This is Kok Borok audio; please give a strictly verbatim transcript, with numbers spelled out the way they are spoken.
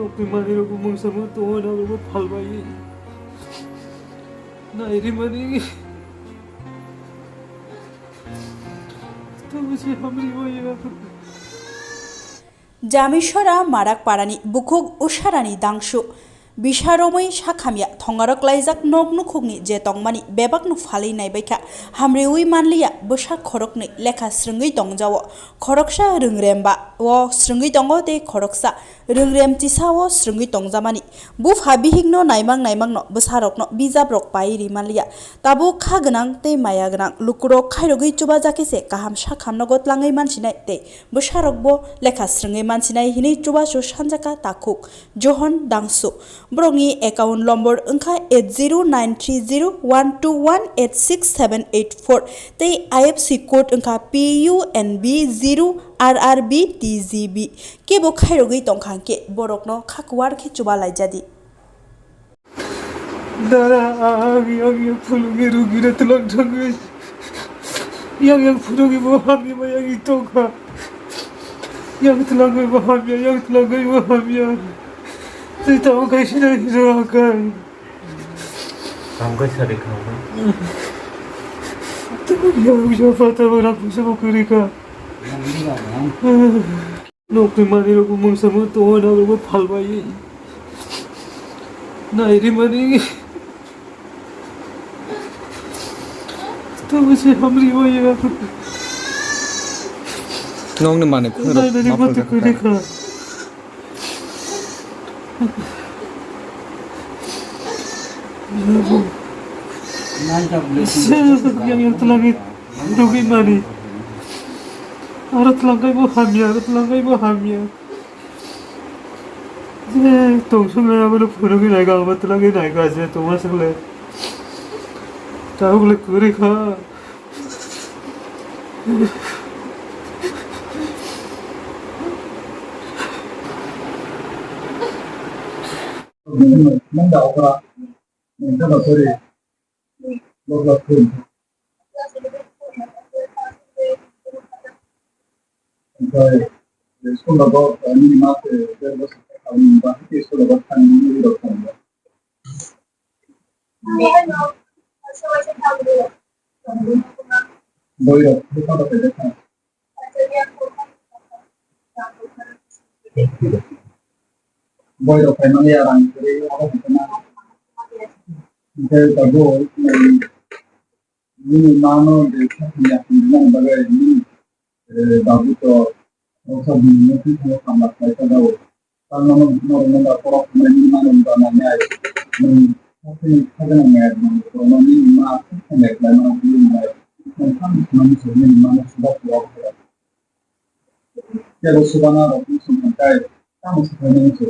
Rimani rok mungsa mo to hoi na rok phalbai. Nai rimani. Tamo se hamri bai ya. Jamisora Marak Parani bukhuk Usharani Dangsu bisa romwi sakhamya thongarok laijak nok nukhukni je tongmani bebakno phalwi naibaikha, hamriwi manliya bwsa khoroknwi lekha srwngwi tongjao. Khoroksa rwngremba o srwngwi tongo tei khoroksa rwngrem tisao srwngwi tongjamani. Bupha bihikno naimang naimangno bwsarokno bijabrok pai ri manliya. Tabuk kha gwnang tei maya gwnang lukurok khairogwi chubajak khe se kaham sakhamno gotlangwi mansinai tei bwsarokbo lekha srwngwi mansinai hinwi chubachu sanjaka takhuk Johon Dangsu. Borokni account lombor wngkha eight zero nine three zero one two one eight six seven eight four tei I F S C code wngkha P U N B zero R R B T G B. Kebo khairogwi tongkha hwnkhe borokno kha kuar khe chuba laijadi. Dara, ang yang yang phulugwi rugwira twlang thangwi. Yang yang phulugwi bo hamya ma yang i tongkha. Yang twlangwi bo hamya, yang twlangwi bo hamya. Twi tamo kaisa na hino akai. Tamo kaisa de kha. Tamo yang yang pata bo rak pusa bo kwrwi kha. Nokni manwi rok mungsa mo to hoi na rok phalbai. Nai rimani. Tamo se hamri bai ya. Nokni manwi khunui rok nai nai ma mapha mapha kha. Yang yang twlangwi rugwi mani. Aro twlangwi bo hamya, aro twlangwi bo hamya. Je, tong sung le, abo le phunugwi nai ga, abo twlangwi nai ga, je, tong ma sung le. Tabuk le kwrwi kha. Nang da okra, nang da okra. Bokla phone. Oke, school lo bo, eh, nini ma se, eh, bosong kha, nini ma se school lo bo thang, nini rok thang. Boi rok, bwkha rok kaisa thang. Boi rok khaimani ya rang kwrwi abo hwnkheno. Hwnkhe tabuk nini mano je sakni yakni rwnani bagwi nini, eh, babu to roksa bini mukti thango samla khlai sajao. Tangmano norokno da borok hwnwi nini mano wngkha nangnai. Nwng sakhani khajana nai, nwng borokno nini ma sakhani khlaimano bini nai. Nwng tamo swnamwi se nini mano suda suda khe. Kebo suda na rok nwng swngkha tei tamo swkang nini se.